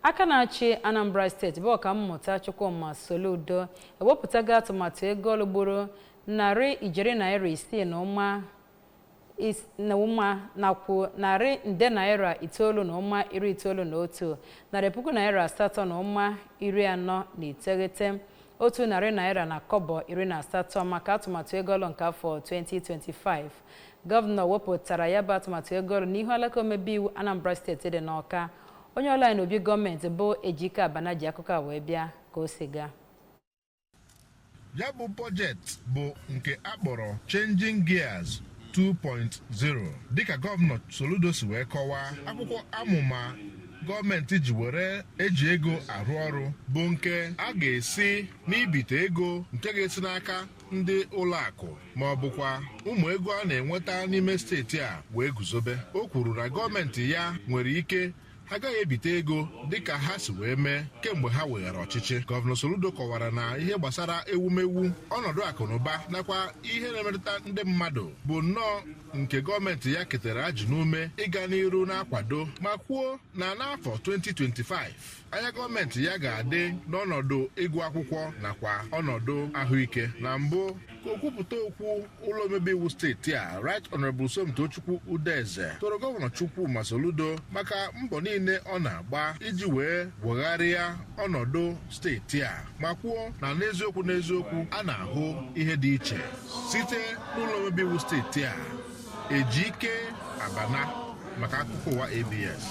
Aka na-achị Anambra Steeti bụ Ọkammụta Chukwuma Soludo ewepụtago atụmatụ ego ọlụgburu narị ijeri naira isii na ụma na ụma nakwu narị nde naira itoolu na ụma iri itoolu na otu narị puku naira asatọ na ụma iri anọ na iteghete otu narị naira na kọbọ iri na asatọ maka atụmatụ ego ọlụ nke afọ 2025. Gọvanọ wepụtara ya bụ atụmatụ ego ọlụ n'ihu alaka omebe iwu Anambra Steeti dị n'Ọka. Onye ọla anyị n'obi gọọmenti bụ Ejike Abana ji akụkọ a wee bịa ka o si gaa. Ya bụ bọjetị bụ nke a kpọrọ Changing Gears 2.0. Dịka Gọvanọ Soludo si wee kọwaa, akwụkwọ amụma gọọmenti ji were eji ego arụ ọrụ bụ nke a ga-esi n'ibite ego nke ga-esi n'aka ndị ụlọ akụ ma ọ bụkwa ụmụ ego a na-enweta n'ime steeti a wee guzobe. O kwuru na gọọmenti ya nwere ike agaghị ebite ego dịka ha si wee mee kemgbe ha weghara ọchịchị. Gọvanọ Soludo kọwara na ihe gbasara ewumewu, ọnọdụ akụnụba nakwa ihe na-emetụta ndị mmadụ bụ nnọọ nke gọọmenti ya ketara ajụ n'ume ịga n'iru na-akwado, ma kwuo na n'afọ 2025 anya gọọmenti ya ga-adị n'ọnọdụ ịgụ akwụkwọ nakwa ọnọdụ ahụike. Na mbụ ka o kwupụta okwu, ụlọ omebe iwu steeti a, Right Honorable Somtochukwu Udeze, toro Gọvanọ Chukwuma Soludo maka mbọ niile ọ na-agba iji wee wegharịa ọnọdụ steeti a, ma kwuo na n'eziokwu n'eziokwu, a na-ahụ ihe dị iche site n'ụlọ omebe iwu steeti a. Ejike Abana maka akụkọ ụwa ABS.